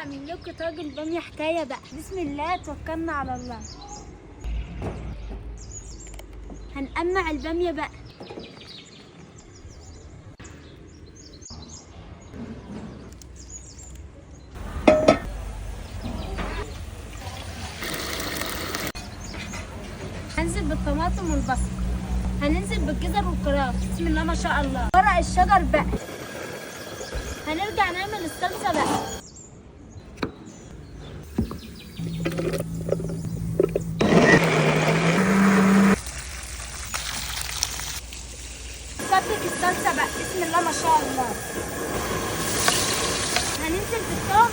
اعمل لكم طاجن باميه حكاية بقى. بسم الله، توكلنا على الله. هنقمع الباميه بقى. هنزل بالطماطم والبصل، هننزل بالجزر والكرافس. بسم الله ما شاء الله. ورق الشجر بقى. هنرجع نعمل الصلصه بقى. سبك الصلصه بقى. بسم الله ما شاء الله. هننزل بالثوم،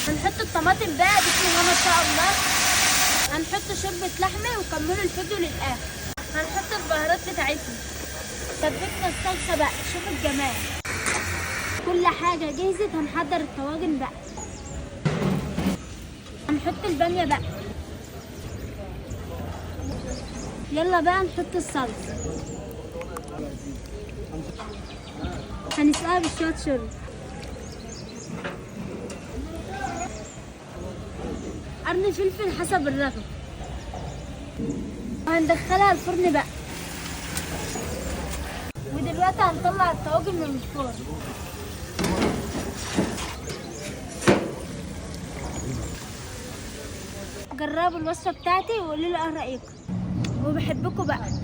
هنحط الطماطم بقى. بسم الله ما شاء الله. هنحط شوربة لحمة وكملوا الفيديو للآخر. هنحط البهارات بتاعتنا. سبكنا الصلصة بقى، شوف الجمال. كل حاجة جهزت. هنحضر الطواجن بقى. هنحط البامية بقى. يلا بقى نحط الصلصة. هنسقيها بشوية شوربة. قرن فلفل حسب الرغبة. وهندخلها الفرن بقى. ودلوقتي هنطلع الطواجن من الفرن. جربوا الوصفة بتاعتي وقولوا لي ايه رأيكم، وبحبكم بقى.